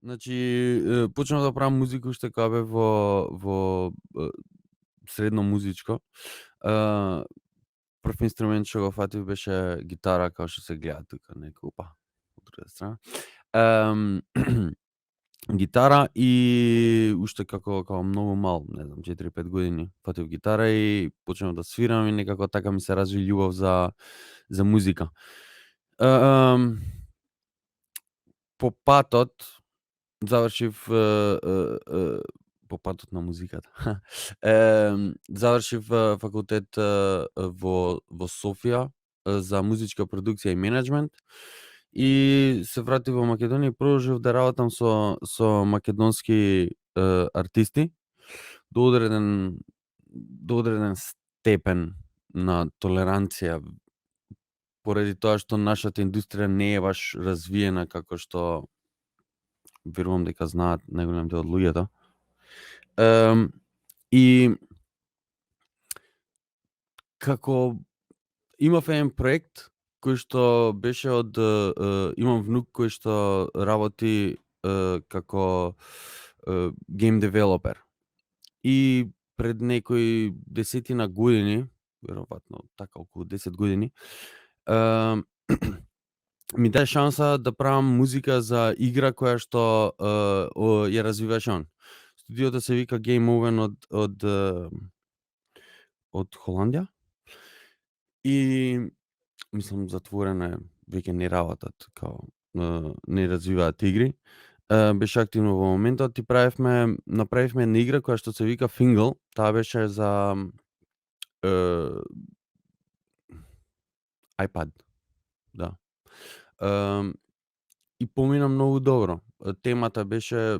Значи, почнав да правам музика уште кога бев во средно музичко. Е, Прв инструмент што го фатив беше гитара, како што се гледа тука некој од друга страна. Ем, Гитара и уште како многу мал, не знам, 4-5 години, фатив гитара и почнав да свирам и некако така ми се разви љубов за музика. По патот завршив по патот на музиката. Завршив факултет во Софија за музичка продукција и менеджмент и се вратив во Македонија и продолжив да работам со македонски артисти до одреден степен на толеранција, поради тоа што нашата индустрија не е баш развиена како што верувам дека знаат најголем дел од луѓето. И како имав еден проект кој што беше од имам внук кој што работи како гейм девелопер. И пред некои 10 години, веројатно така околу 10 години, ми даде шанса да правам музика за игра која што ја развиваше он. Студиото се вика Game Oven од Холандија. И мислам затворено е, веќе не работат, као не развиваат игри. Беше активно во моментот и направивме една игра која што се вика Fingal. Таа беше за iPad. Да. И помина многу добро. Темата беше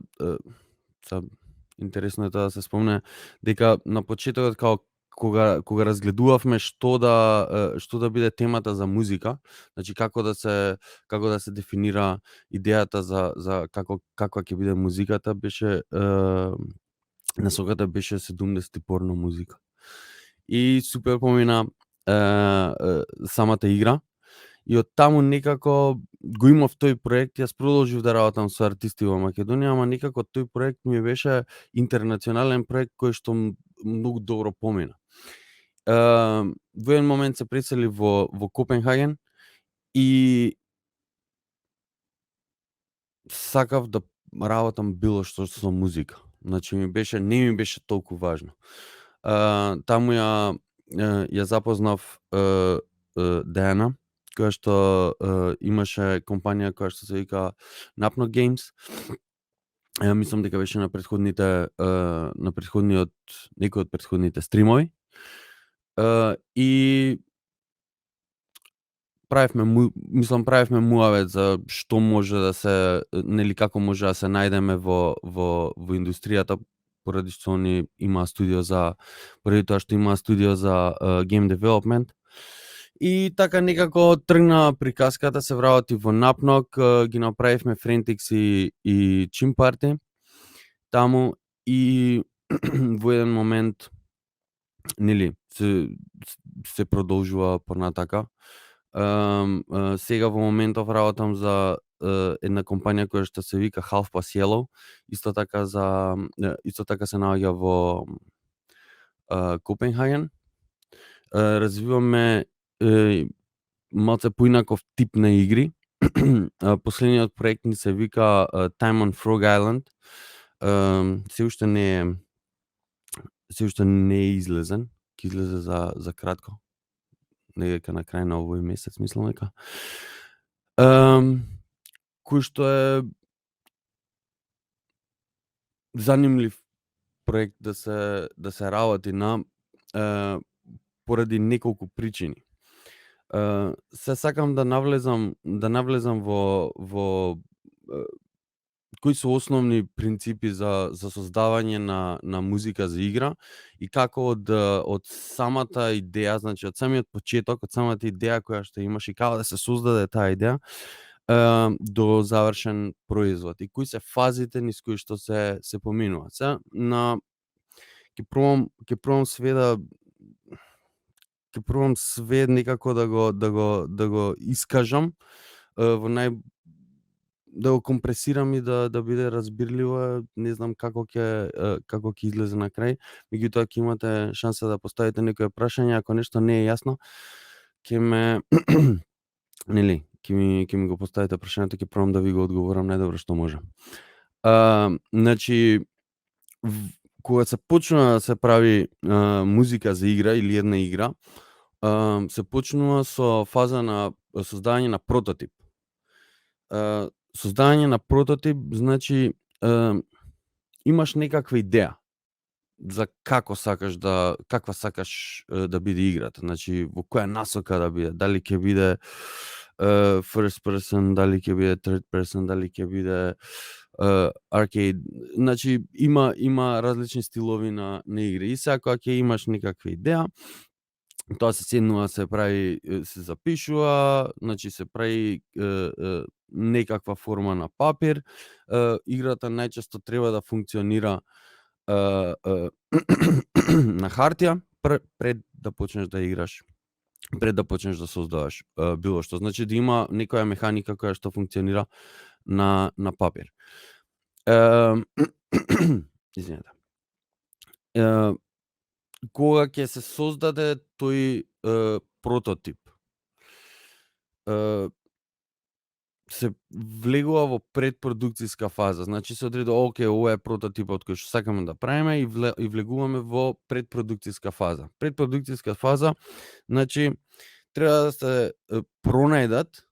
интересно е тоа да се спомне дека на почетокот као кога разгледувавме што да биде темата за музика, значи како да се дефинира идејата за каква ќе биде музиката, беше насоката беше 70 порно музика. И супер помина самата игра. И од таму некако го имав тој проект, јас продолжив да работам со артисти во Македонија, ама некако тој проект ми беше интернационален проект кој што многу добро помина. Во еден момент се пресели во Копенхаген и сакав да работам било што со музика. Значи не ми беше толку важно. Таму ја запознав Деана, која што имаше компанија која што се вика Napno Games. Мислам дека беше на некој од претходните стримови. И правевме муавет за што може да се, нели како може да се најдеме во индустријата, поради што они имаа поради тоа што имаа студио за game development. И така некако тргна приказката, се вработи во Напнок, ги направивме Frentix и Chim Party таму и во еден момент нели се продолжува понатака. Сега во моментов работам за една компанија која што се вика Half Past Yellow, исто така се наоѓа во Копенхаген. Развиваме малце поинаков тип на игри. Последниот проект ни се вика Time on Frog Island. Се уште не е излезен, ќе излезе за кратко. Негека на крај на овој месец, мислам дека. Кој што е занимлив проект да се работи на поради неколку причини. Се сакам да навлезам во кои се основни принципи за создавање на музика за игра и како од самата идеја, значи од самиот почеток, од самата идеја која што имаш и како да се создаде таа идеја до завршен производ и кои се фазите низ кои што се поминува. Ќе пробам све некако да го искажам во да го компресирам и да биде разбирливо, не знам како ќе излезе на крај, меѓутоа ќе имате шанса да поставите некое прашање, ако нешто не е јасно, ќе ме нели, ќе ми го поставите прашањето, ќе пробам да ви го одговорам најдобро што можам. Значи, кога се почнува да се прави музика за игра или една игра, се почнува со фаза на создавање на прототип. Создавање на прототип значи имаш некаква идеја за каква сакаш да биде играта, значи во која насока да биде, дали ќе биде first person, дали ќе биде third person, дали ќе биде arcade, значи има различни стилови на игри и сега кога ќе имаш некаква идеја, тоа се седнува, се прави, се запишува, значи се прави некаква форма на папир. Играта најчесто треба да функционира на хартија пред да почнеш да играш, пред да почнеш да создаваш било што. Значи да има некоја механика која што функционира на папир. Извинете. Кога ќе се создаде тој прототип, се влегува во предпродукцијска фаза. Значи се одредува, окей, ова е прототипот кој што сакаме да правиме и влегуваме во предпродукцијска фаза. Предпродукцијска фаза, значи треба да се пронајдат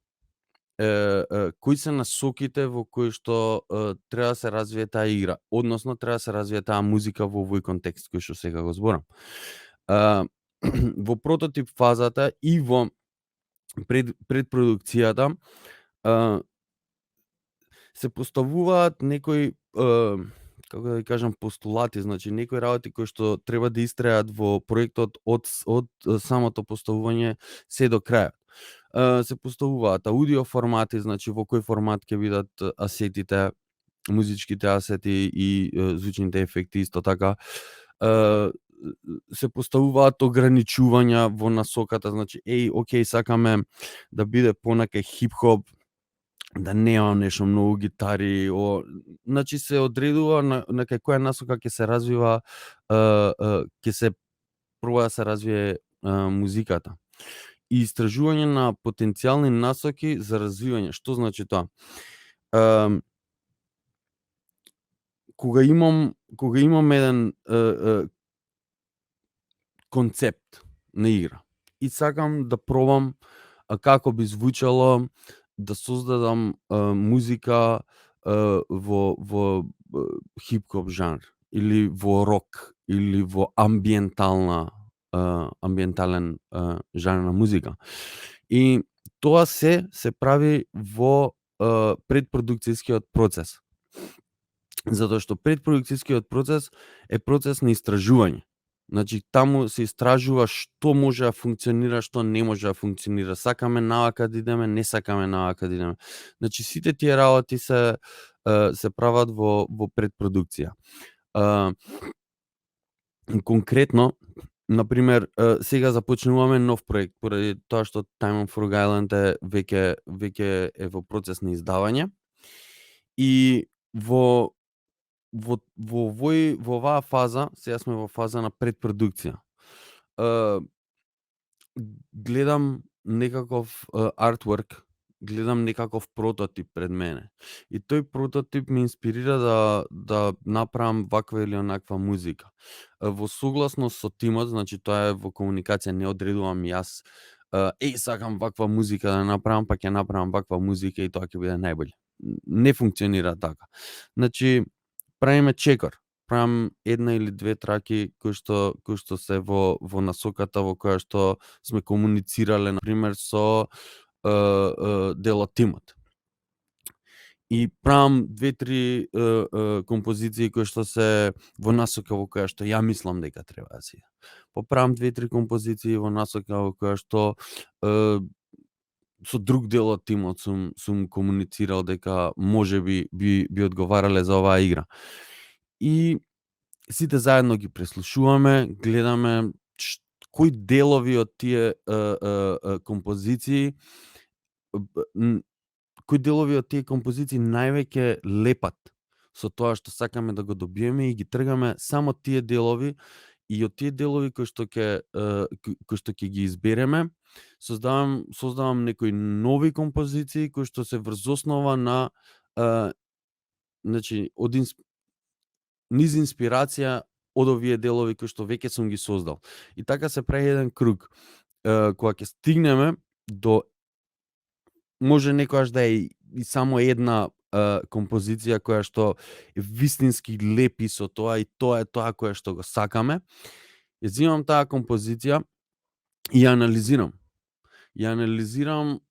кои се насоките во кои што треба да се развие таа игра, односно треба да се развие таа музика во овој контекст кој што сега го зборам. Во прототип фазата и во предпродукцијата се поставуваат некои како да ви кажам, постулати, значи некои работи кои што треба да истрајат во проектот од самото поставување се до крајот. Се поставуваат аудио формати, значи во кој формат ќе бидат асетите, музичките асети и звучните ефекти исто така. Се поставуваат ограничувања во насоката, значи окей, сакаме да биде понака хип-хоп, да нема нешто многу гитари, значи се одредува на кај која насока ќе се развива, ќе се проба да се развие музиката. И истражување на потенцијални насоки за развивање. Што значи тоа? Кога имам еден концепт на игра и сакам да пробам како би звучало да создадам музика во хип-хоп жанр или во рок или во амбиентален жанр на музика. И тоа се прави во предпродукцијскиот процес. Затоа што предпродукцијскиот процес е процес на истражување. Значи, таму се истражува што може да функционира, што не може да функционира. Сакаме навака да идеме, не сакаме навака да идеме. Значи, сите тие работи се прават во предпродукција. Конкретно, например, сега започнуваме нов проект, поради тоа што Time on Frog Island веќе е во процес на издавање. И во оваа фаза, сега сме во фаза на предпродукција. Гледам некаков артворк, гледам некаков прототип пред мене. И тој прототип ме инспирира да направам ваква или онаква музика. Во согласност со тимот, значи тоа е во комуникација, не одредувам јас, сакам ваква музика да направам, па ќе направам ваква музика и тоа ќе биде најбоље. Не функционира така. Значи, правиме чекор, правам една или две траки кои што се во насоката во која што сме комуницирале, например, со дел од тимот. И правам 2-3 композиции кои што се во насока во која што ја мислам дека треба да се иде. Правам 2-3 композиции во насока во која што со друг дел од тимот сум комуницирал дека можеби би одговарале за оваа игра. И сите заедно ги преслушуваме, гледаме кои делови од тие композиции кои делови од тие композиции највеќе лепат со тоа што сакаме да го добиеме и ги тргаме само тие делови и од тие делови кои што ќе ги избереме, создавам некои нови композиции кои што се врз основа на значи низ инспирација од овие делови кои што веќе сум ги создал. И така се прави еден круг. Кога ќе стигнеме до може некогаш да е и само една композиција која што е вистински лепи со тоа и тоа е тоа кое што го сакаме, ја земам таа композиција и ја анализирам. Ја анализирам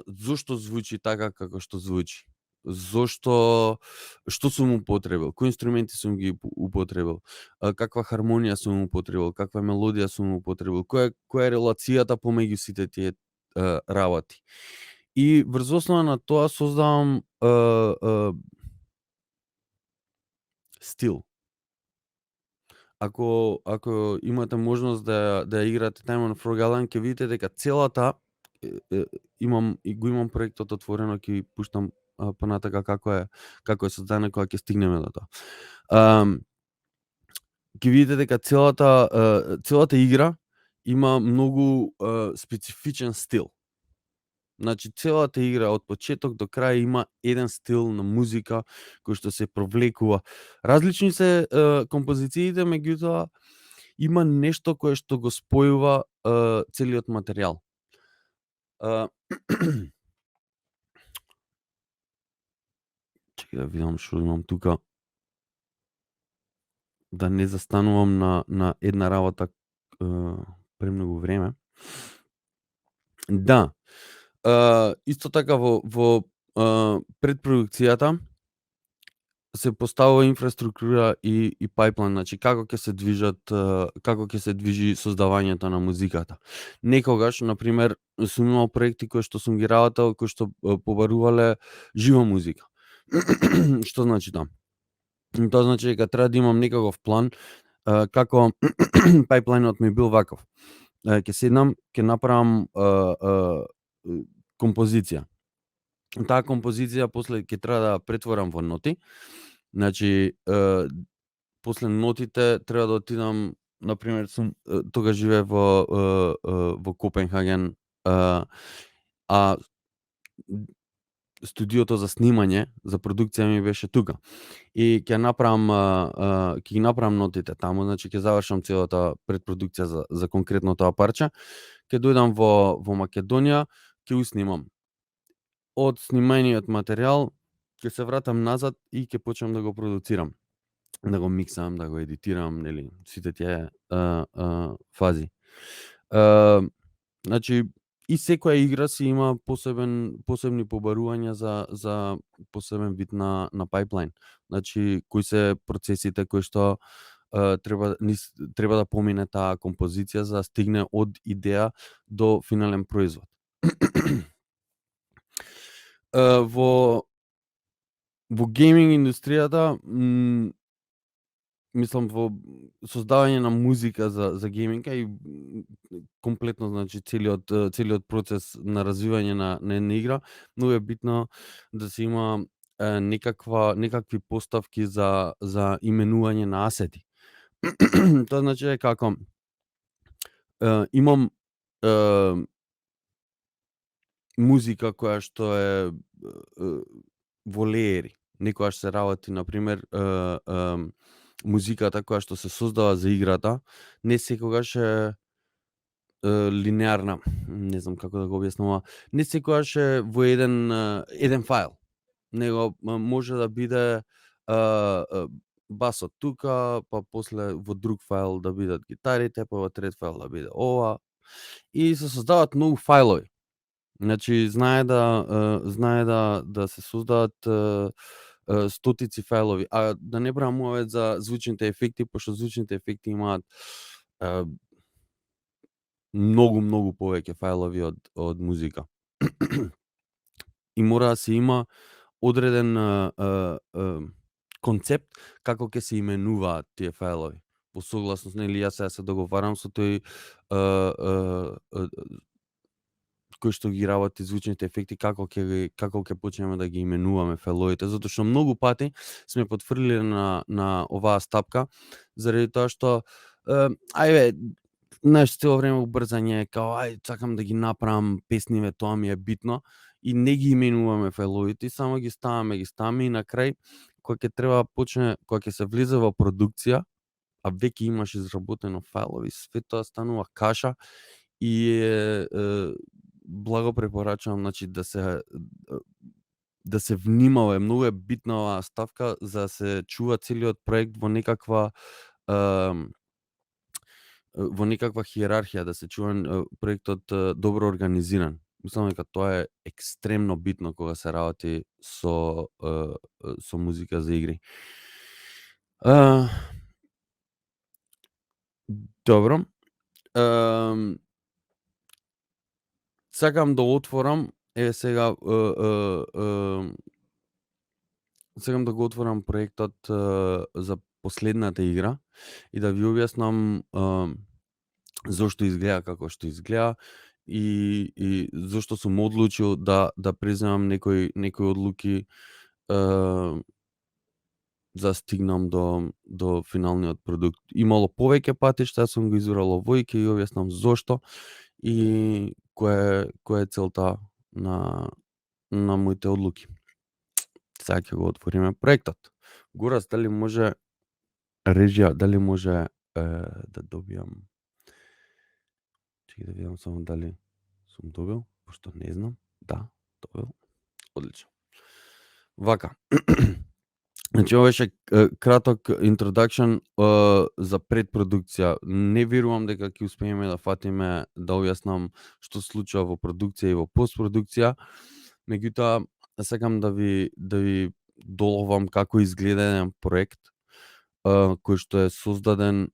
зошто звучи така како што звучи. Што сум употребил, кои инструменти сум ги употребил, каква хармонија сум употребил, каква мелодија сум употребил, која е релацијата помеѓу сите тие работи. И врз основа на тоа создавам стил. Ако имате можност да ја играте Time on Frog Island, ќе видите дека целата го имам проектот отворено, ќе пуштам понатака како е создадена кога ќе стигнеме до тоа. Ќе видите дека целата игра има многу специфичен стил. Значи целата игра од почеток до крај има еден стил на музика кој што се провлекува. Различни се композициите, меѓутоа има нешто кое што го спојува целиот материјал. Чекај да видам што имам тука. Да не застанувам на една работа премногу време. Да. Исто така во предпродукцијата се поставува инфраструктура и пайплайн, значи како ќе се движи создавањето на музиката. Некогаш, на пример, сум имал проекти кои што сум ги работел, кои што побарувале жива музика. Што значи тоа? Тоа значи дека треба да имам некаков план, како пайплајнот ми бил ваков. Ќе седнам, ќе направам композиција. Таа композиција после ќе треба да претворам во ноти. Значи, после нотите треба да отидам, на пример, тогаш живеев во Копенхаген, а студиото за снимање, за продукција ми беше тука. И ќе ги направам нотите таму, значи ќе завршам целата предпродукција за конкретно тоа парче. Ќе дојдам во Македонија, ќе уснимам. Од сниманиот материјал ќе се вратам назад и ќе почнам да го продуцирам, да го миксам, да го едитирам, нели, сите тие фази. Значи и секоја игра си има посебни побарувања за посебен вид на пайплайн. Значи кои се процесите кои што треба да помине таа композиција за да стигне од идеја до финален производ. Во гейминг индустријата, мислам во создавање на музика за гейминг и комплетно, значи целиот процес на развивање на една игра, многу е битно да се има некакви поставки за именување на асети. Тоа значи дека ако имам музика која што е во леери, некогаш се работи, на пример, музиката која што се создава за играта, не секогаш е линеарна, не знам како да го објаснам, не секогаш е во еден файл, него може да биде басот тука, па после во друг файл да бидат гитарите, па во трет файл да биде ова, и се создаваат многу фајлови. Значи знае да се создадат стотици фајлови, а да не брамуваме за звучните ефекти, пошто звучните ефекти имаат многу повеќе фајлови од музика. И мора да се има одреден концепт како ќе се именуваат тие фајлови. По согласност, нели, јас сега се договарам со тој кој што ги работи звучните ефекти, како ќе почнеме да ги именуваме фаиловите, затоа што многу пати сме потврдили на оваа стапка, заради тоа што ајде, знаеш, цело време убрзање, као ај сакам да ги направам песниве, тоа ми е битно, и не ги именуваме фаиловите, само ги ставаме и на крај кога ќе треба почне, кога ќе се влезе во продукција, а веќе имаш изработено фаилови, све тоа станува каша и благо препорачувам, значи да се внимава, многу е битна оваа ставка за да се чува целиот проект во некаква хиерархија, да се чува проектот добро организиран. Мислам дека тоа е екстремно битно кога се работи со музика за игри. Добро. Сакам да отворам, сега сакам да го отворам проектот за последната игра и да ви објаснам зошто изгледа како што изгледа и зошто сум одлучил да преземам некои одлуки за стигнам до финалниот продукт. Имало повеќе патишта, сум го избрал овој, ќе ја објаснам зошто и која е целта на моите одлуки. Сега ќе го отвориме проектот. Горас, дали може режија, дали може да добијам... Чекај да видам само дали сум добил, пошто не знам. Да, добил. Одлично. Вака. Значи, ова беше краток introduction за предпродукција. Не верувам дека ќе успееме да фатиме да објаснам што се случува во продукција и во постпродукција. Меѓутоа, сакам да ви доловам како изгледа еден проект кој што е создаден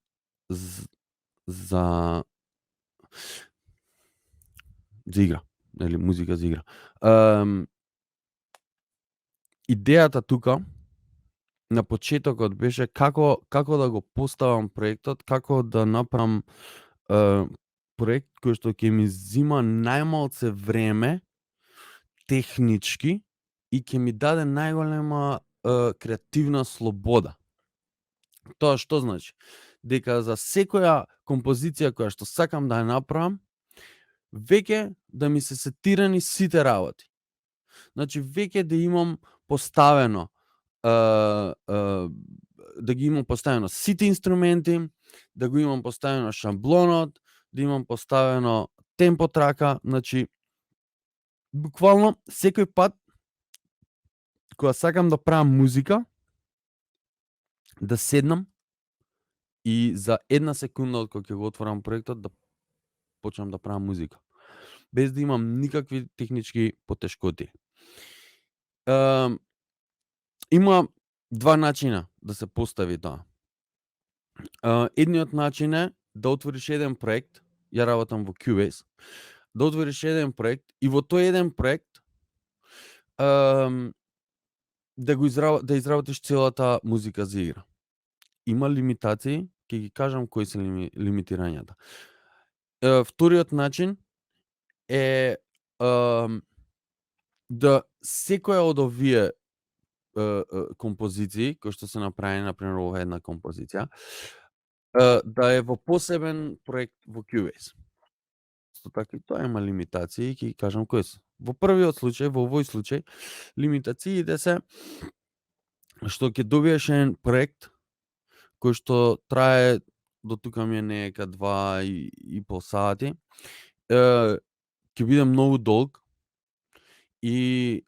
за игра, или музика за игра. Идејата тука на почетокот беше како да го поставам проектот, како да направам проект кој што ќе ми зима најмалце време технички и ќе ми даде најголема креативна слобода. Тоа што значи? Дека за секоја композиција која што сакам да ја направам, веќе да ми се сетирани сите работи. Значи, веќе да имам поставено да ги имам поставено сите инструменти, да го имам поставено шаблонот, да имам поставено темпо трака, значи буквално секој пат кога сакам да правам музика, да седнам и за една секунда од кога ќе го отворам проектот да почнам да правам музика, без да имам никакви технички потешкоти. Има два начина да се постави тоа. Едниот начин е да отвориш еден проект, ја работам во Cubase, да отвориш еден проект и во тој еден проект да изработиш целата музика за игра. Има лимитации, ќе ги кажам кои се лимитирањата. Вториот начин е да секоја од овие композиции кои што се направени, например, ова една композиција, да е во посебен проект во Cubase. Исто така и тоа има лимитации, ќе ги кажам кои се. Во првиот случај, во овој случај, лимитациите се што ќе добиеш еден проект кој што трае, до тука ми е нека 2,5 сати, ќе биде многу долг и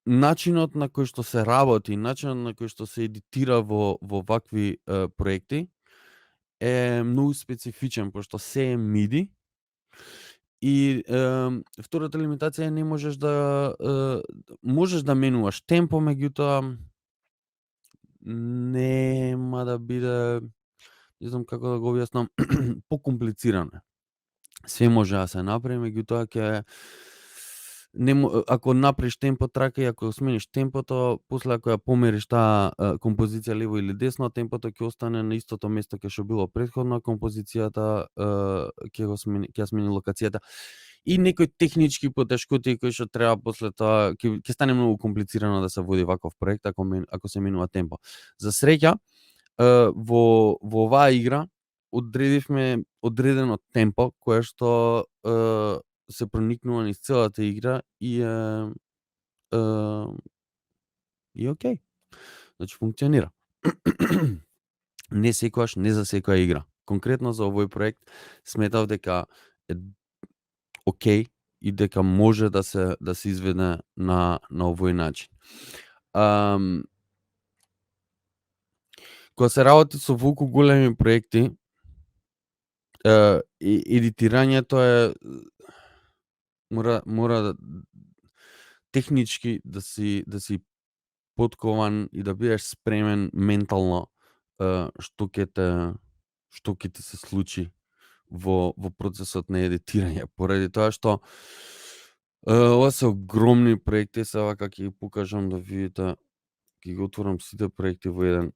начинот на кој што се работи, начинот на кој што се едитира во вакви проекти е многу специфичен, пошто се е MIDI. И втората лимитација не можеш да менуваш темпо, меѓутоа нема да биде, не знам како да го објаснам, покомплицирано. Се може да се направи, меѓутоа ако направиш темпо трака и ако смениш темпото, после ако ја помериш таа композиција лево или десно, темпото ќе остане на истото место кај што било претходно, композицијата ќе ја смени локацијата. И некои технички потешкоти кои што треба после тоа ќе стане многу комплицирано да се води ваков проект ако се менува темпо. За среќа, во оваа игра одредивме одредено темпо кое што се проникнува низ целата игра и окей. Значи функционира. Не секогаш, не за секоја игра. Конкретно за овој проект сметав дека е окей и дека може да се изведе на овој начин. Кога се работи со волку големи проекти, едитирањето е мора да технички да си подкован и да бидеш спремен ментално што ќе ти се случи во процесот на едитирање, поради тоа што ова се огромни проекти, се вака ќе ги покажам да видите, ќе ги отворам сите проекти во еден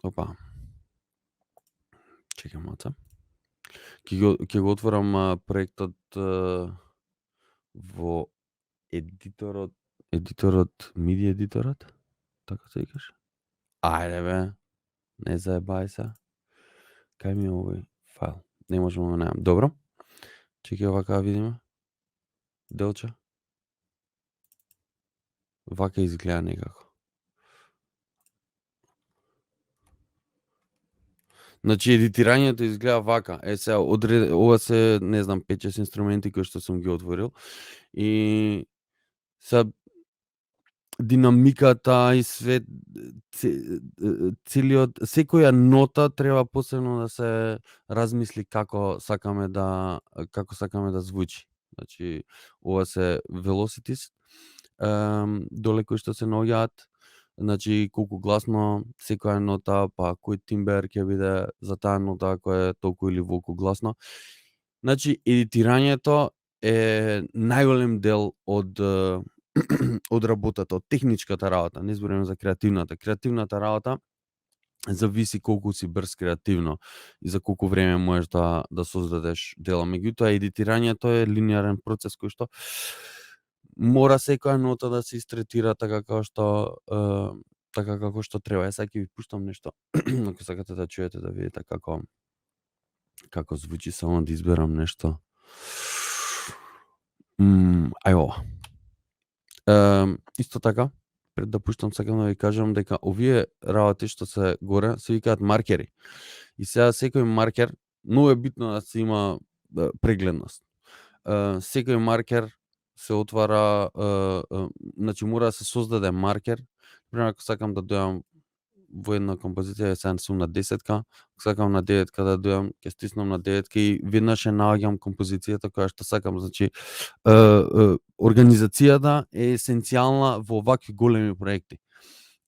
опа. Чекај малце. Ќе го отворам проектот во едиторот, MIDI едиторот, така се викаш? Ајде бе, не заебај се. Кај ми е овој файл? Не можам да го најдам. Добро. Чекај вака да видиме. Делче. Вака изгледа некако. Значи едитирањето изгледа вака. Сега ова се, не знам, 5-6 инструменти кои што сум ги отворил и сега динамиката и све целиот секоја нота треба посебно да се размисли како сакаме да звучи. Значи ова се velocities доле кои што се наоѓаат, значи колку гласно секоја нота, па кој тимбер ќе биде за таа нота која е толку или волку гласно. Значи едитирањето е најголем дел од работата, од техничката работа, не зборувам за креативната. Креативната работа зависи колку си брз креативно и за колку време можеш да создадеш дела. Меѓутоа едитирањето е линеарен процес кој што мора секоја нота да се истретира така како што треба. Сега ќе ви пуштам нешто, ако сакате да чуете, да видите како звучи, само да изберам нешто. Ај ова. Исто така, пред да пуштам, сакам да ви кажам дека овие работи што се горе се викаат маркери. И сега секој маркер, многу е битно да се има прегледност. Секој маркер се отвара, значи мора да се создаде маркер. Пример, ако сакам да дојам во една композиција, сега сум на 10-ка, ако сакам на 9-ка да дојам, ќе стиснам на 9-ка и веднаш наоѓам композицијата која што сакам. Значи организацијата е есенцијална во вакви големи проекти.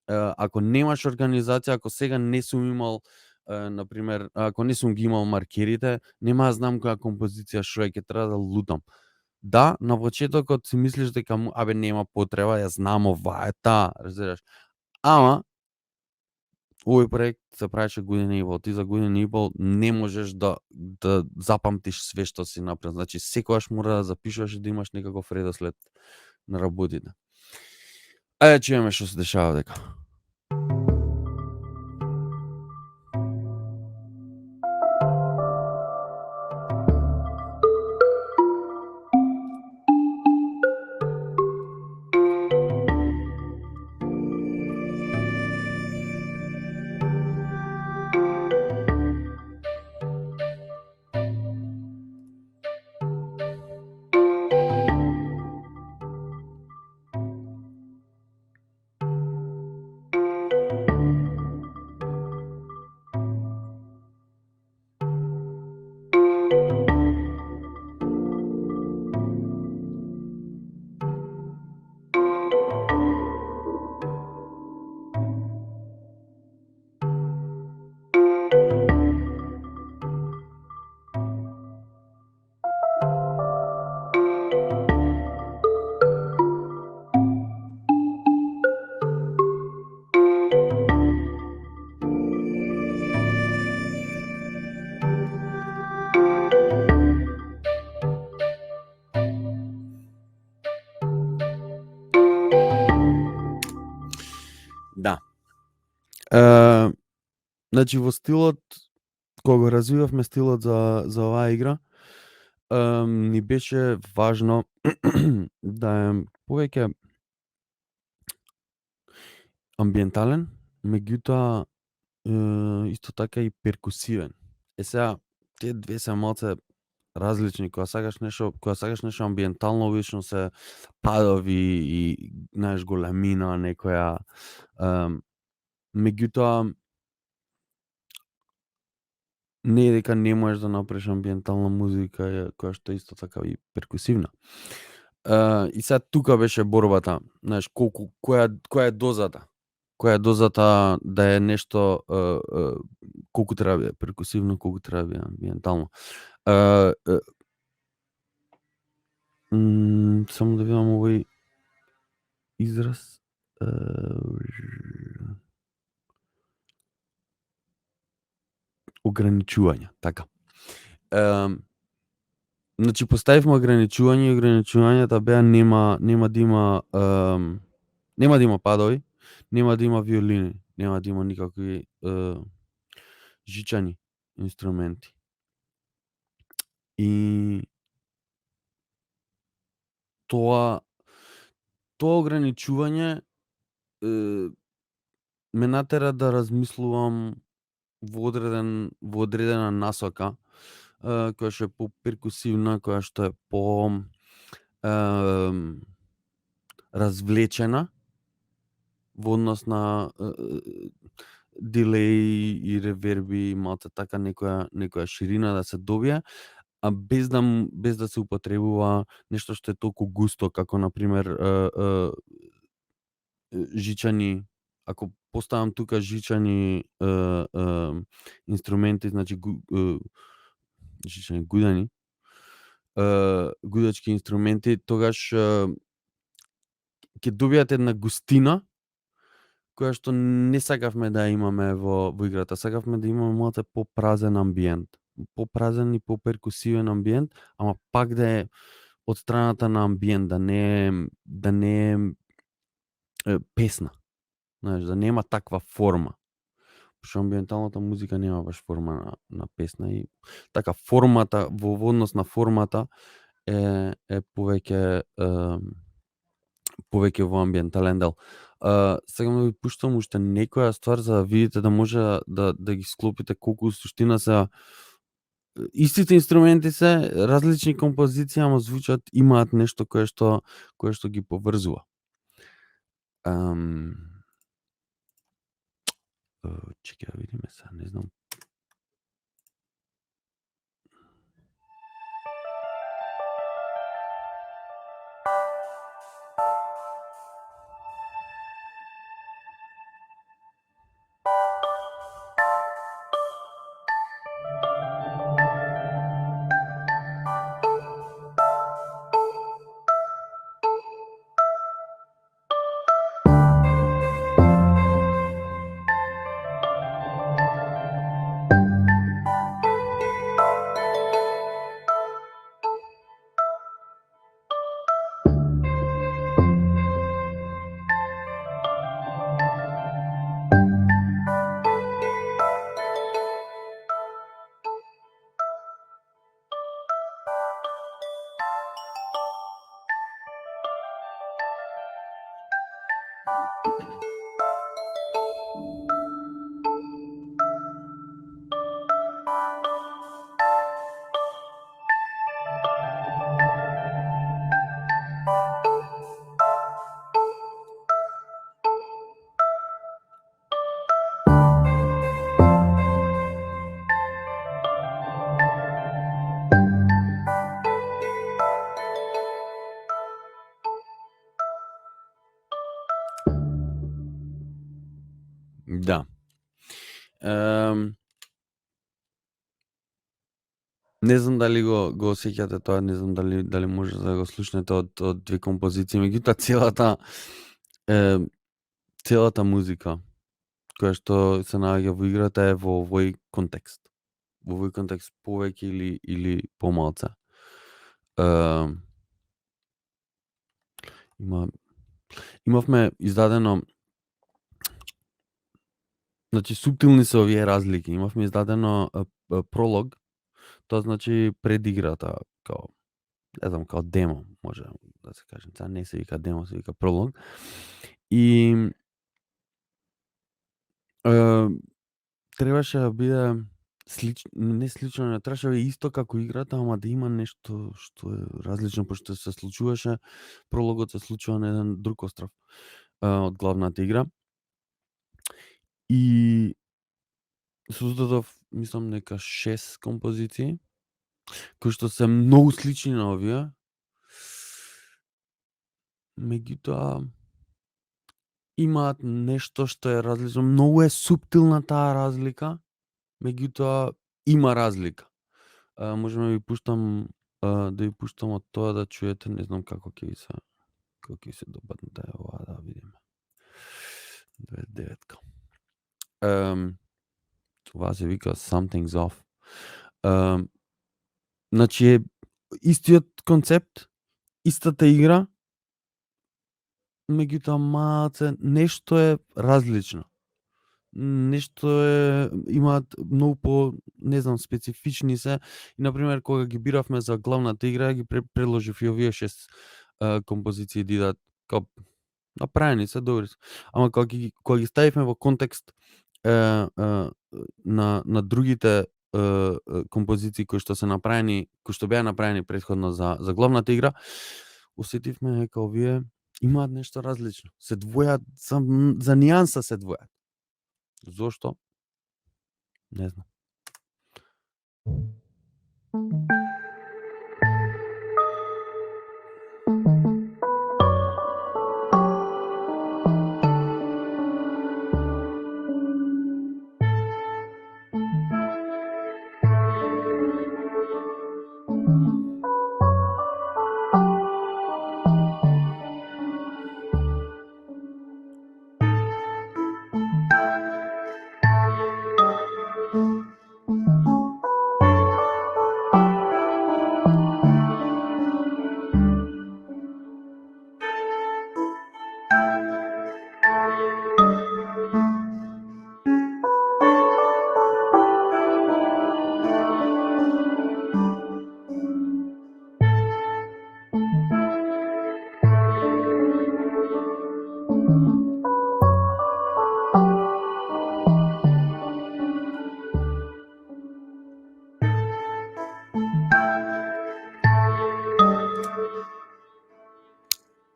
Ако немаш организација, ако сега не сум имал например, ако не сум ги имал маркерите, нема да знам која композиција што ќе треба да лутам. Да, на почетокот си мислиш дека нема потреба, ја знам ова е таа, разбираш. Ама овој проект се правеше година и пол. Ти за година и пол не можеш да запамтиш све што си направил. Значи секогаш мора да запишуваш и да имаш некаков редослед на работите. Ајде чуеме што се дешава дека. Значи во стилот, кога го развивавме стилот за оваа игра, ни беше важно да е повеќе амбиентален, меѓутоа исто така и перкусивен. Сега, тие две се малце различни. Кога сакаш нешто амбиентално, обично се падови и знаеш големина некоја. Меѓутоа не е дека не можеш да направиш амбиентална музика која што е исто така и перкусивна. И сега тука беше борбата, знаеш, која е дозата? Која е дозата да е нешто колку треба да биде перкусивно, колку треба да биде амбиентално. Само да видам овој израз. Ограничување, така. Значи поставивме ограничување и ограничувањата беа нема да има нема да има падови, нема да има виолини, нема да има никакви жичани инструменти. И тоа ограничување ме натера да размислувам во одредена насока, која што е по-перкусивна, која што е по развлечена во однос на дилеи и реверби, малце така некоја ширина да се добие, а без да се употребува нешто што е толку густо, како на пример жичани. Ако поставам тука жичани инструменти, значи жичани гудени, гудачки инструменти, тогаш ќе добијат една густина која што не сакавме да имаме во играта. Сакавме да имаме малце попразен амбиент. Попразен и поперкусивен амбиент, ама пак да е од страната на амбиент, да не е песна. Знаеш, да нема таква форма. Пошто амбиенталната музика нема баш форма на песна и така формата, во однос на формата е повеќе во амбиентален дел. Сакам да ви пуштам уште некоја ствар за да видите, да може да ги склопите колку суштина се истите инструменти се, различни композиции, ама звучат, имаат нешто кое што ги поврзува. Чекај да видиме сега, не знам. Да. Не знам дали го осеќате тоа, не знам дали може да го слушнете од две композиции, меѓутоа целата музика која што се наоѓа во играта е во овој контекст. Во овој контекст повеќе или помалце. Имавме издадено Значи суптилни се овие разлики. Имавме издадено пролог, тоа значи предиграта, као не знам, као демо, може да се каже. Сега не се вика демо, се вика пролог. И требаше да биде не слично, не требаше да биде исто како играта, ама да има нешто што е различно, пошто се случуваше, прологот се случува на еден друг остров од главната игра. И создадов, мислам дека 6 композиции, кои што се многу слични на овие. Меѓутоа имаат нешто што е различно. Многу е суптилна таа разлика, меѓутоа има разлика. Можеме да ви пуштам од тоа да чуете, не знам како ќе ви се допадне таа ова, да видиме. 29-ка. Това се вика Something's Off. Значи е истиот концепт, истата игра, меѓутоа малце нешто е различно. Нешто имаат многу по, не знам, специфични се. И например кога ги биравме за главната игра, ги предложив и овие 6 композиции да идат као направени се, добри се. Ама кога ги ставивме во контекст на другите композиции кои што се направени, кои што беа направени претходно за главната игра, усетивме дека овие имаат нешто различно. Се двојат за нијанса се двојат. Зошто? Не знам.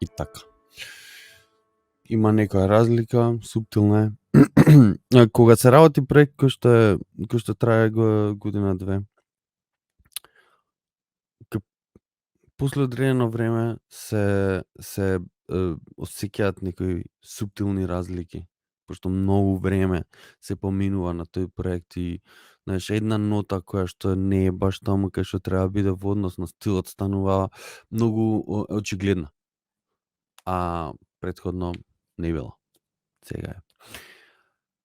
И така. Има некоја разлика, суптилна е. Кога се работи проект кој што трае година-две, после одредено време се осеќаат некои суптилни разлики, пошто многу време се поминува на тој проект и знаеш, една нота која што не е баш таму кај што треба да биде во однос на стилот станува многу очигледна. А претходно не била. Сега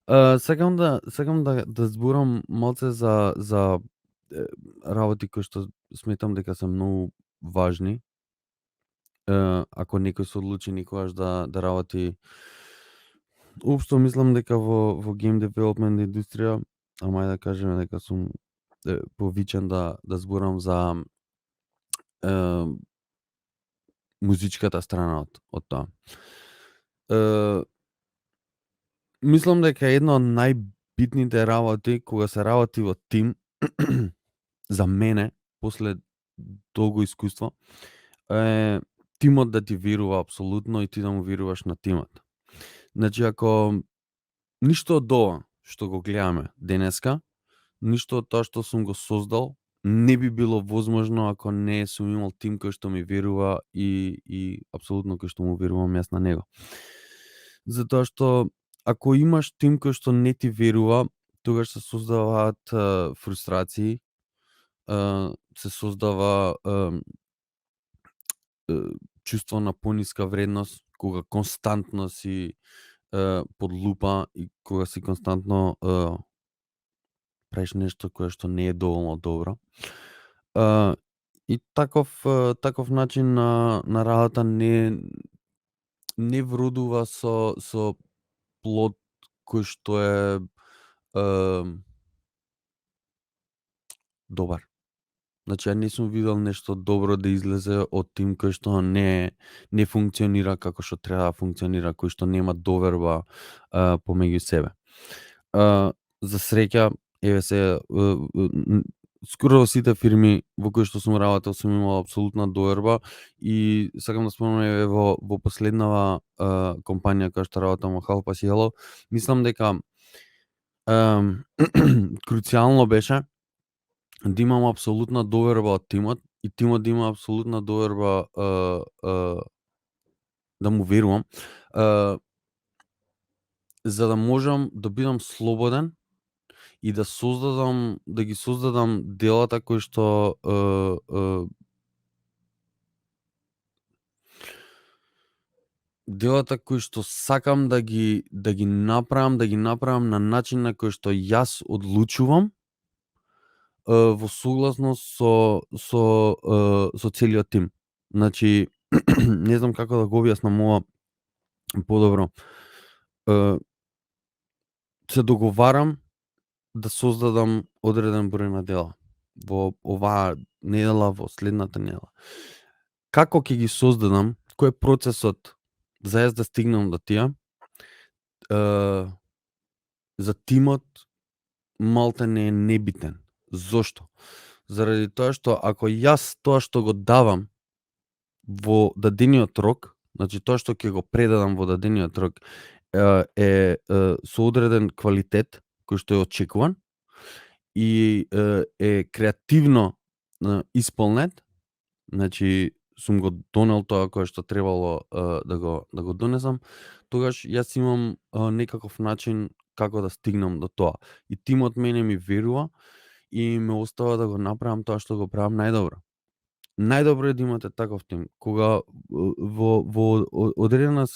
е. Сакам да зборам малце за работи кои што сметам дека се многу важни. Ако некој се одлучи никогаш да работи, уопшто мислам дека во game development индустрија, ама ајде да кажеме дека сум повичен да зборам за музичката страна од тоа. Мислам дека една од најбитните работи кога се работи во тим за мене после долго искуство е тимот да ти верува апсолутно и ти да му веруваш на тимот. Значи ако ништо од ова што го гледаме денеска, ништо од тоа што сум го создал не би било возможно ако не сум имал тим кој што ми верува и апсолутно кој што му верувам јас на него. Затоа што ако имаш тим кој што не ти верува, тогаш се создаваат фрустрации, се создава чувство на пониска вредност, кога константно си под лупа и кога си константно правиш нешто кое што не е доволно добро. И таков начин на работа не вродува со плод кој што е добар. Значи, ја не сум видел нешто добро да излезе од тим кој што не функционира како што треба да функционира, кој што нема доверба помеѓу себе. За среќа, еве се, скоро во сите фирми во кои што сум работел сум имал апсолутна доверба и сакам да спомнам еве во последнава компанија која што работам во Half Past Yellow, мислам дека круцијално беше да имам апсолутна доверба од тимот и тимот да има апсолутна доверба да му верувам, за да можам да бидам слободен и да ги создадам делата кои што делата кои што сакам да ги направам на начин на кој што јас одлучувам во согласност со целиот тим. Значи, не знам како да го објаснам ова подобро. Се договарам да создадам одреден број на дела во оваа недела, во следната недела. Како ќе ги создадам, кој е процесот за јас да стигнам до тие, за тимот малте не е небитен. Зошто? Заради тоа што ако јас тоа што го давам во дадениот рок, значи тоа што ќе го предадам во дадениот рок е со одреден квалитет кој што е очекуван и е креативно исполнет, значи сум го донел тоа кое што требало да го донесам, тогаш јас имам некаков начин како да стигнам до тоа. И тимот мене ми верува и ме остава да го направам тоа што го правам најдобро. Најдобро е да имате таков тим, кога во одреден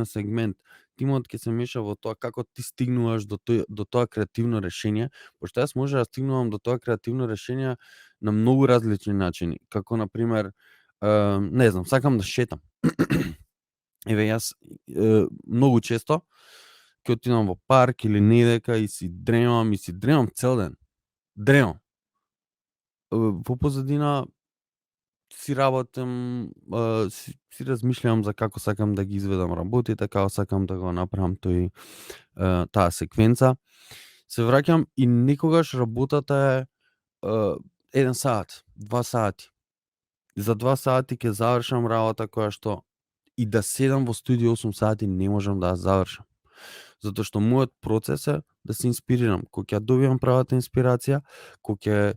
сегмент тимот ќе се меша во тоа како ти стигнуваш до тоа креативно решение, пошто јас може да стигнувам до тоа креативно решение на многу различни начини, како на пример, не знам, сакам да шетам. Еве јас многу често ќе отидам во парк или недека и си дремам цел ден. Дремам. Во позадина си работам, си размишлувам за како сакам да ги изведам работите, како сакам да го направам таа секвенца. Се враќам и некогаш работата е 1 сат, 2 сати. За 2 сати ќе завршам работа која што и да седам во студио 8 сати не можам да ја завршам. Затоа што мојот процес е да се инспирирам. Кога ќе добијам правата инспирација, кога ќе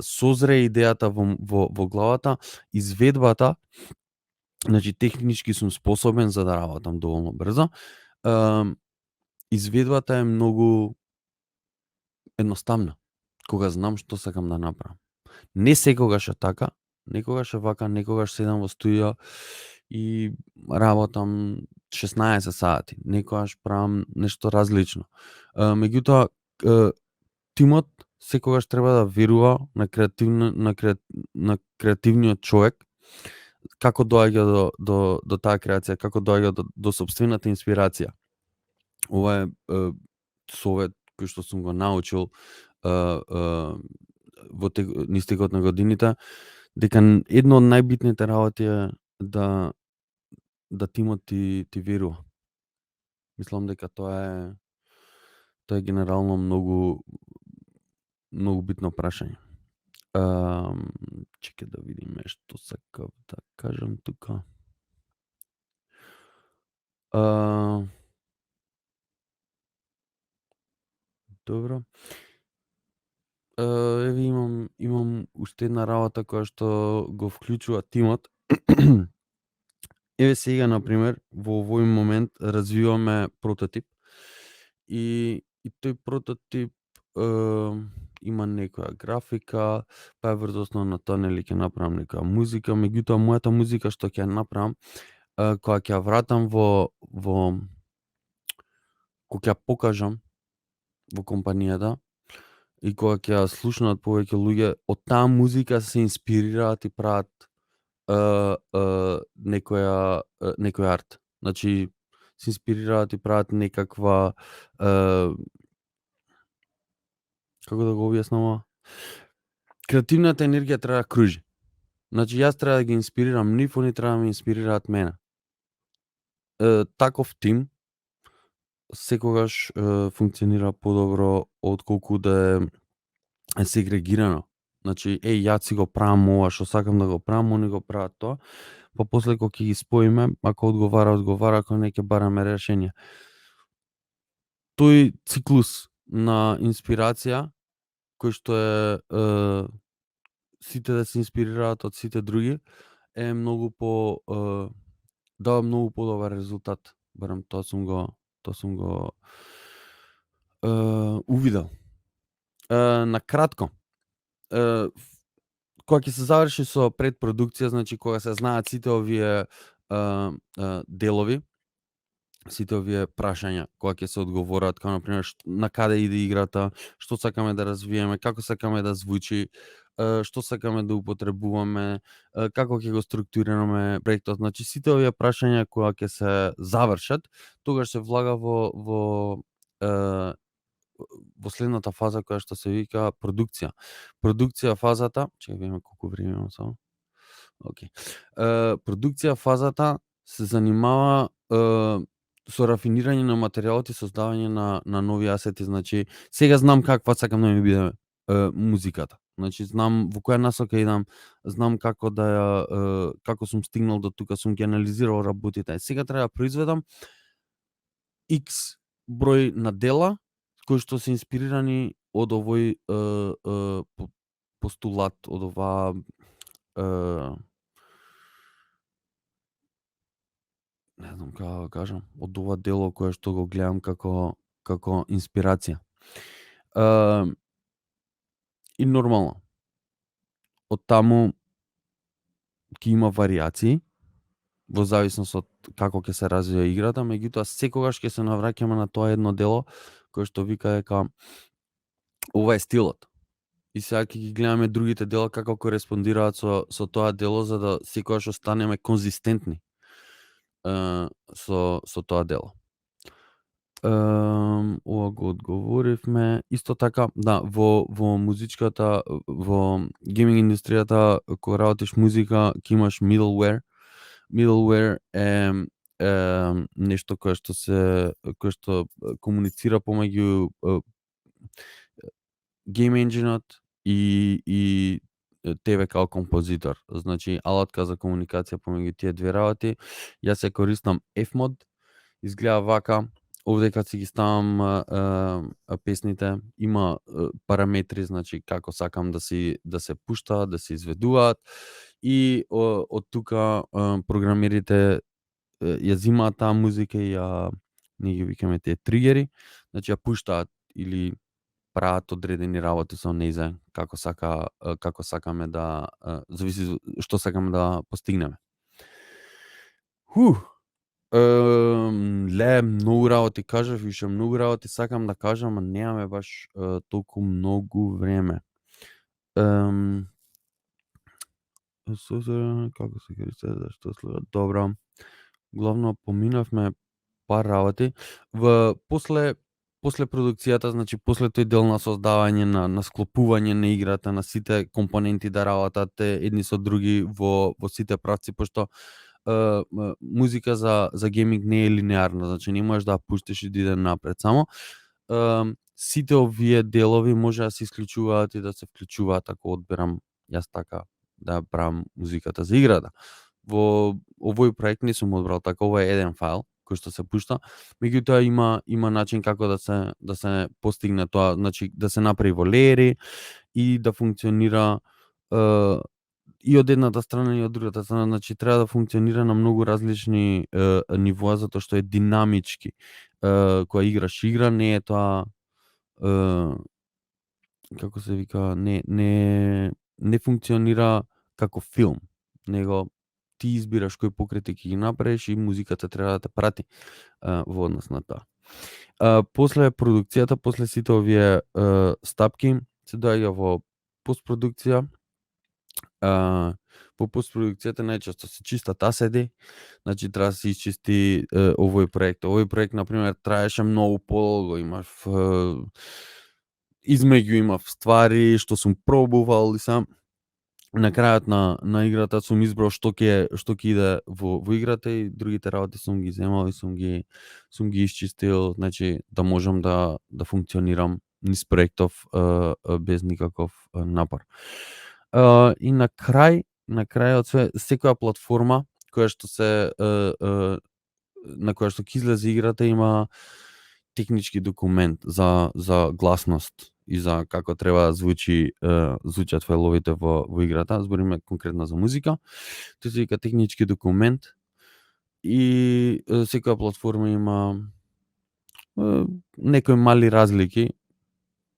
созре идејата во главата, изведбата, значи технички сум способен за да работам доволно брзо, изведбата е многу едноставна, кога знам што сакам да направам. Не секогаш е така, некогаш е вака, некогаш седам во студио и работам 16 сати, некогаш правам нешто различно. Меѓутоа, тимот секогаш треба да верува на креативниот човек, како доаѓа до таа креација, како доаѓа до сопствената инспирација. Ова е совет кој што сум го научил во нистекот на годините, дека едно од најбитните работи е да тимот ти верува. Мислам дека тоа е генерално многу битно прашање. Чекај да видиме што сакав да кажам тука. Добро. Еве имам уште една работа која што го вклучува тимот. Еве сега на пример во овој момент развиваме прототип и тој прототип има некоја графика, па врз основа на тоа нели ќе направам некоја музика, меѓутоа мојата музика што ќе ја направам, кога ќе ја вратам кога ќе ја покажам во компанијата и кога ќе ја слушнат повеќе луѓе, од таа музика се инспирираат и прават некој арт. Значи се инспирираат и прават некаква Како да го објаснам ова? Креативната енергија треба да кружи. Значи јас треба да ги инспирирам нив, они треба да ме инспирираат мене. Таков тим секогаш функционира подобро отколку да е сегрегирано. Значи, јас си го правам ова што сакам да го правам, они го прават тоа, па после кога ќе ги споиме, ако одговара, одговара, ако не ќе бараме решение. Тој циклус на инспирација, кој што е сите да се инспирираат од сите други, е многу дава многу подобар резултат. Барем тоа сум го увидел. На кратко, кога ќе се заврши со предпродукција, значи кога се знаат сите овие делови, сите овие прашања кога ќе се одговорат, како например на каде иде играта, што сакаме да развиеме, како сакаме да звучи, што сакаме да употребуваме, како ќе го структурираме проектот. Значи сите овие прашања кога ќе се завршат, тогаш се влага во следната фаза која што се вика продукција. Продукција фазата, чекај видиме колку време имам само. Океј. Продукција фазата се занимава со рафинирање на материјалот и создавање на нови асети. Значи, сега знам каква сакам да ми биде музиката. Значи, знам во која насока идам, знам како да ја како сум стигнал до тука, сум ги анализирал работите. Сега треба да произведам X број на дела кои што се инспирирани од овој постулат, од оваа не знам како да кажам, од ова дело кое што го гледам како инспирација. И нормално, од таму ќе има варијации во зависност од како ќе се развива играта, меѓутоа секогаш ќе се навраќаме на тоа едно дело кое што вика дека ова е стилот. И сега ќе ги гледаме другите дела како кореспондираат со тоа дело, за да секогаш останеме конзистентни со тоа дело. Ова го одговоривме. Исто така, да, во музичката, во гейминг индустријата, кога работиш музика, ќе имаш middleware. Middleware е нешто кое што комуницира помеѓу гейм енџинот и тебе као композитор. Значи, алатка за комуникација помеѓу тие две работи. Јас се користам Fmod. Изгледа вака. Овде кога си ги ставам песните, има параметри, значи како сакам да се пуштаат, да се изведуваат, и од тука програмерите ја зимаат таа музика и ние ги викаме тие тригери, значи ја пуштаат или прават одредени работи со нејзе како сакаме да зависи што сакаме да постигнеме. Многу работи кажав, уште многу работи сакам да кажам, а немаме баш толку многу време. Како се користи, зашто следува? Добро. Главно поминавме пар работи. После продукцијата, значи после тој дел на создавање, на склопување на играта, на сите компоненти да работат едни со други во сите правци, пошто музика за гейминг не е линеарна, значи не можеш да ја пуштиш и да иде напред само. Сите овие делови може да се исклучуваат и да се вклучуваат, ако одберам јас така да правам музиката за играта. Во овој проект не сум одбрал така, ова е еден файл кој што се пушта, меѓутоа има начин како да се постигне тоа, значи да се направи во леери и да функционира и од едната страна и од другата страна, значи треба да функционира на многу различни нивоа, затоа што е динамички. Кога играш игра, не е тоа како се вика, не функционира како филм, него ти избираш кои покрети ќе ги направиш и музиката треба да те прати во однос на тоа. После продукцијата, после сите овие стапки, се доаѓа во постпродукција. По постпродукцијата најчесто се чистат асети, значи треба да се исчисти овој проект. Овој проект, например, траеше многу подолго, имав измеѓу имав ствари што сум пробувал и сам на крајот на играта сум избрал што ќе иде во играта и другите работи сум ги земал и сум ги исчистил, значи да можам да функционирам низ проектов без никаков напор. И на крај од све, секоја платформа која што се на која што ќе излезе играта има технички документ за гласност и за како треба да звучат фајловите во играта. Збориме конкретно за музика. Тој се вика технички документ и секоја платформа има некои мали разлики,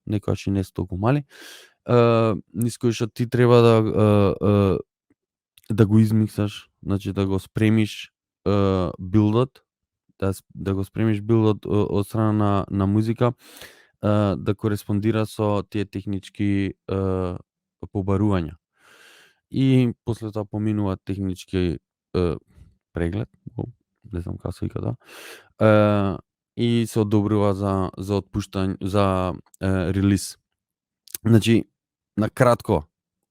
некојаш и не се толку мали, низ кои што ти треба да го измиксаш, значи да го спремиш билдот, да го спремиш билдот од страна на музика, да кореспондира со тие технички побарувања. И после тоа поминува технички преглед, не знам како се вика тоа, и се одобрува за отпуштање, за релиз. Значи, на кратко,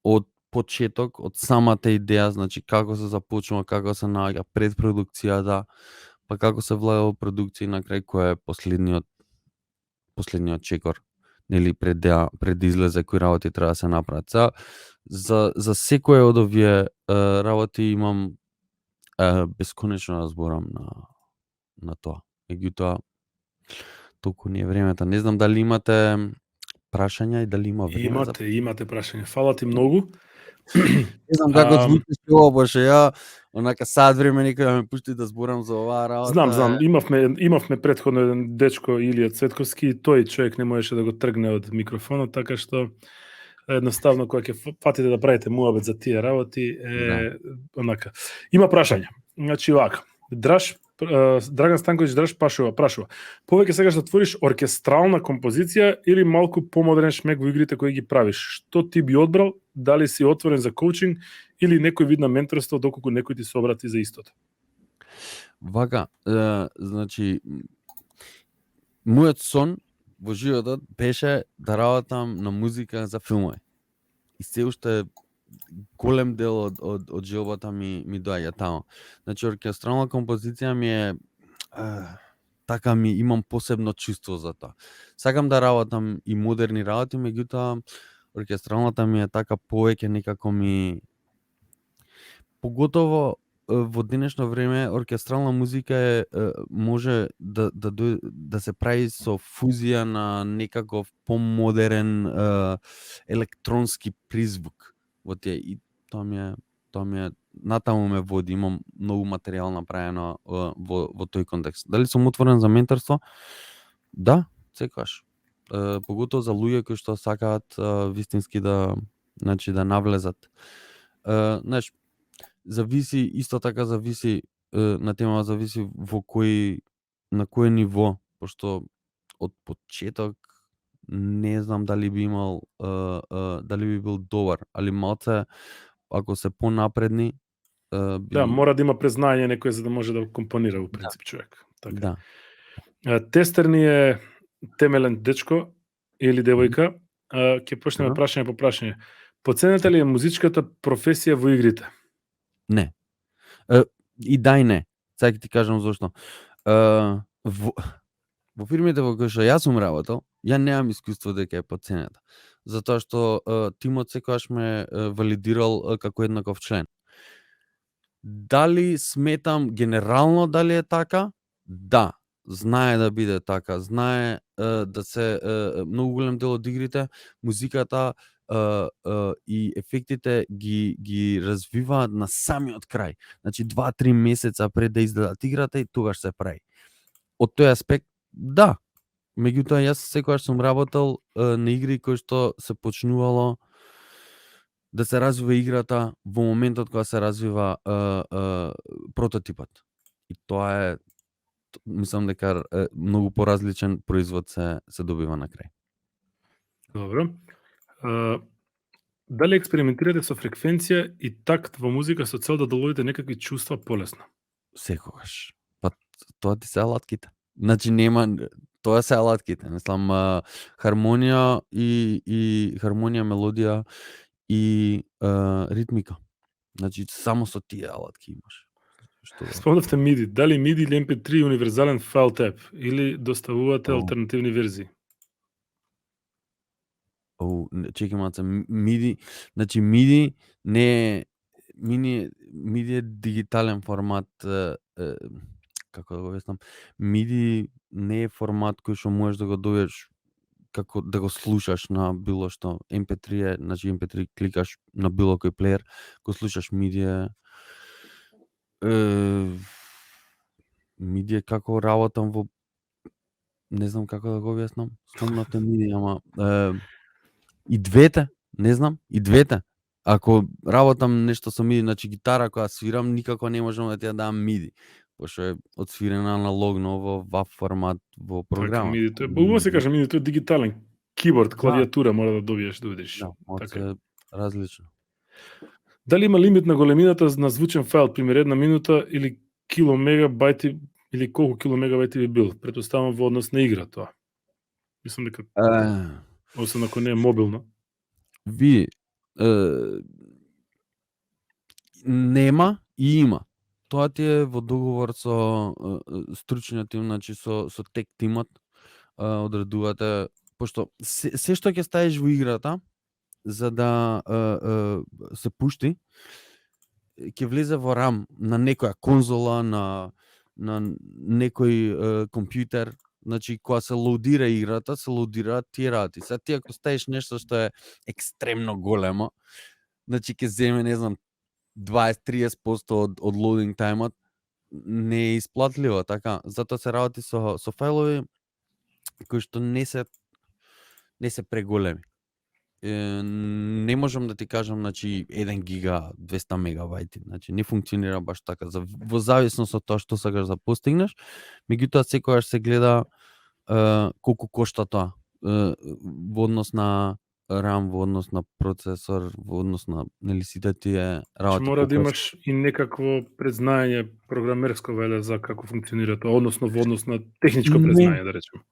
од почеток, од самата идеја, значи како се започнува, како се наоѓа предпродукцијата, па како се влага во продукција и на крај кој е последниот чекор, нели пред да излезе кои работи треба да се направат. За секој од овие работи имам бесконечно да зборам на тоа. Меѓутоа, толку не е времето. Не знам дали имате прашања и дали има време за... Имате прашања. Фала ти многу. Не знам како звучиш ова, баше, ја онака сад време некој да ме пушти да зборам за оваа работа. Знам, имавме претходно еден дечко Илија Цветковски, тој човек не можеше да го тргне од микрофонот, така што едноставно кога ќе фатите да правите муабет за тие работи, онака. Има прашања. Значи вака, Драган Станковиќ Драш прашува, повеќе сакаш да твориш оркестрална композиција или малку помодерен шмек во игрите кои ги правиш? Што ти би одбрал? Дали си отворен за коучинг или некој вид на менторство доколку некој ти се обрати за истото? Вака, значи, мојот сон во животот беше да работам на музика за филмови. И се уште голем дел од желбата ми доаѓа тамо. Значи, оркестрална композиција ми е така имам посебно чувство за тоа. Сакам да работам и модерни работи, меѓутоа оркестралната ми е така повеќе некако ми... Поготово во денешно време оркестрална музика може да се прави со фузија на некаков помодерен електронски призвук во тие, и тоа ми е натаму ме води, имам многу материјал направено во тој контекст. Дали сум отворен за менторство? Да, секогаш. Поготово за луѓе кои што сакаат вистински да навлезат. Знаеш, зависи, исто така зависи на тема, зависи на кој ниво, пошто од почеток не знам дали би имал дали би бил добар, али малце ако се понапредни Да, мора да има презнање некој за да може да компонира во принцип човек. Така. Да. Тестерни е темелен дечко или девојка. Ќе почнеме прашање по прашање. Поценета ли е музичката професија во игрите? Не. И да и не. Сега ќе ти кажам зошто. Во фирмите во кои што јас сум работел, ја немам искуство дека е поценета. Затоа што тимот секогаш ме валидирал како еднаков член. Дали сметам генерално дали е така? Да. Знае да биде така. Знае да се многу голем дел од игрите, музиката и ефектите ги развиваат на самиот крај. Значи 2-3 месеца пред да изгледат играта и тогаш се прави. Од тој аспект, да. Меѓутоа јас секогаш сум работел на игри кои што се почнувало да се развива играта во моментот кога се развива прототипот. И тоа е, мислам дека многу поразличен производ се добива на крај. Добро. Дали експериментирате со фреквенција и такт во музика со цел да доловите некакви чувства полесно? Секогаш. Па тоа ти се алатките. Значи нема, Тоа се алатките, мислам, хармонија и хармонија, мелодија и ритмика. Значи само со тие алатки имаш. Што Спомнавте MIDI. Дали MIDI или MP3 универзален файл теп или доставувате алтернативни верзии? Чекај маца, MIDI, значи MIDI не е MIDI е дигитален формат, како да го објаснам, MIDI не е формат кој што можеш да го добиеш како да го слушаш на било што. MP3 е, значи MP3 кликаш на било кој плеер, го слушаш. MIDI е како работам во, не знам како да го објаснам, спомнавте MIDI, ама и двете, не знам, и двете. Ако работам нешто со MIDI, значи гитара која свирам, никако не можам да ти ја дам MIDI, пошто е одсвирена аналогно во WAV формат во програма. Така, MIDI, тоа е, убаво се каже MIDI, тоа е дигитален киборд, клавиатура мора да добиеш да удриш. Да, Така. е различно. Дали има лимит на големината на звучен файл, пример 1 минута или киломегабајти или колку киломегабајти би бил? Претпоставам во однос на игра тоа. Мислам дека освен ако не е мобилно. Ви нема и има. Тоа ти е во договор со стручниот тим, значи со тек тимот, одредувате, пошто се што ќе ставиш во играта за да се пушти, ќе влезе во RAM на некоја конзола, на некој компјутер. Значи, кога се лоудира играта, се лоудираат тие работи. Сега ти ако ставиш нешто што е екстремно големо, значи ќе земе, не знам, 20-30% од лоудинг тајмот, не е исплатливо, така. Затоа се работи со фајлови кои што не се преголеми. Не можам да ти кажам, значи 1 гига 200 мегабајти, значи не функционира баш така, во зависност од тоа што сакаш да постигнеш. Меѓутоа секогаш се гледа колку кошта тоа во однос на RAM, во однос на процесор, во однос на сите тие работи. Мора да имаш и некакво предзнаење програмерско веле за како функционира тоа, односно во однос на техничко предзнаење, да речеме.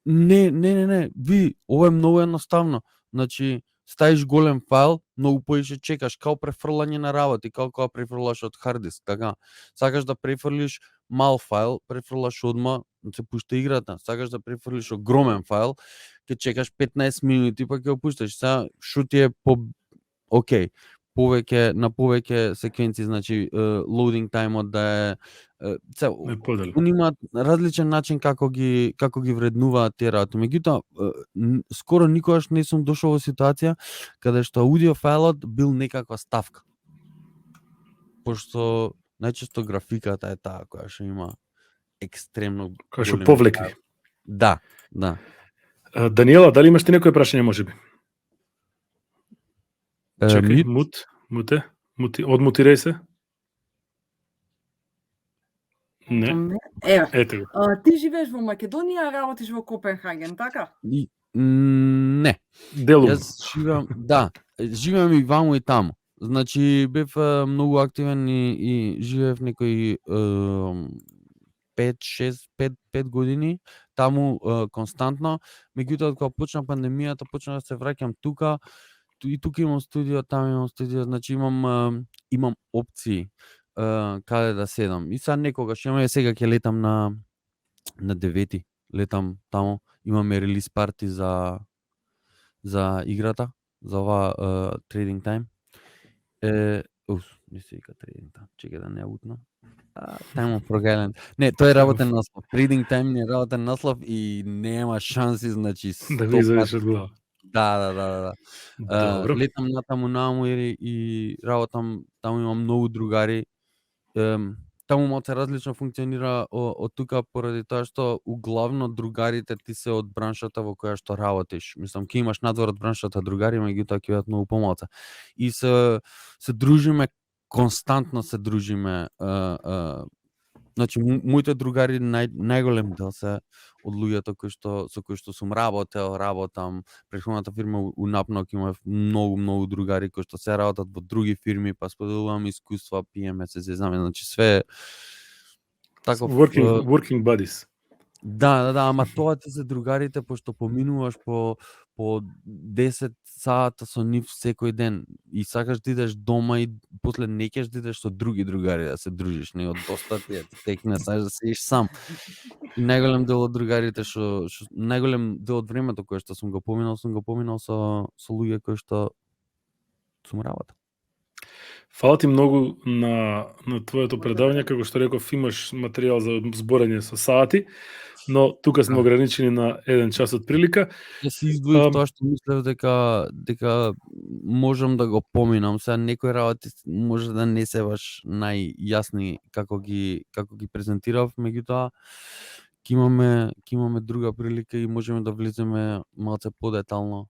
Не. Ви, ова е многу едноставно. Значи, ставиш голем файл, многу поише чекаш, као префрлање на работи, као кога префрлаш од хард диск, така. Сакаш да префрлиш мал файл, префрлаш одма, се пушта играта. Сакаш да префрлиш огромен файл, ќе чекаш 15 минути па ќе го пушташ. Сега што ти е окей, повеќе секвенции, значи лоудинг тајмот да е они имаат различен начин како ги вреднуваат тие работи. Меѓутоа, скоро никогаш не сум дошол во ситуација каде што аудио фајлот бил некаква ставка. Пошто најчесто графиката е таа која што има екстремно која што повлекли. Да. Даниела, дали имаш ти некој прашање можеби? Чекај, одмутирај се. Не. Ето го. Ти живееш во Македонија, работиш во Копенхаген, така? Не. Делум. Јас живеам и ваму и таму. Значи бев многу активен и живеев некои 5 години таму константно. Меѓутоа кога почна пандемијата, почна да се враќам тука. И тука имам студио, таму имам студио, значи имам опции каде да седам. И сега некогаш, сега ќе летам на 9-ти, летам таму, имаме релиз парти за играта, за ова Trading Time. Не се вика Trading Time, чекај да не утнам. Time of Forgotten. Не, тој е работен наслов. Trading Time не е работен наслов и нема шанси, значи да го извадиш од глава. Да. Летам натаму и работам, таму имам многу другари. Таму малце различно функционира од тука поради тоа што углавно другарите ти се од браншата во која што работиш. Мислам, ќе имаш надвор од браншата другари, меѓутоа ќе бидат многу помалце. И се дружиме, константно се дружиме. Значи, моите другари најголем дел се од луѓето со кои што сум работам. Претходната фирма у Напнок имав многу другари кои што се работат во други фирми, па споделувам искуства, пиеме, се зезаме, значи све таков working buddies. Да, ама тоа ти се другарите, пошто поминуваш по 10 сата со нив секој ден и сакаш да идеш дома и после не ќеш да идеш со други другари да се дружиш, него доста ти е, текне, сакаш да седиш сам. И најголем дел од другарите што најголем дел од времето кое што сум го поминал со луѓе кои што сум работа. Фала ти многу на твоето предавање, како што реков, имаш материјал за зборење со сати, но тука сме Да. ограничени на 1 час од прилика. Ја си издвоив Ам. тоа што мислев дека можам да го поминам. Сега некои работи може да не се баш најјасни како ги презентирав, меѓутоа ќе имаме друга прилика и можеме да влеземе малце подетално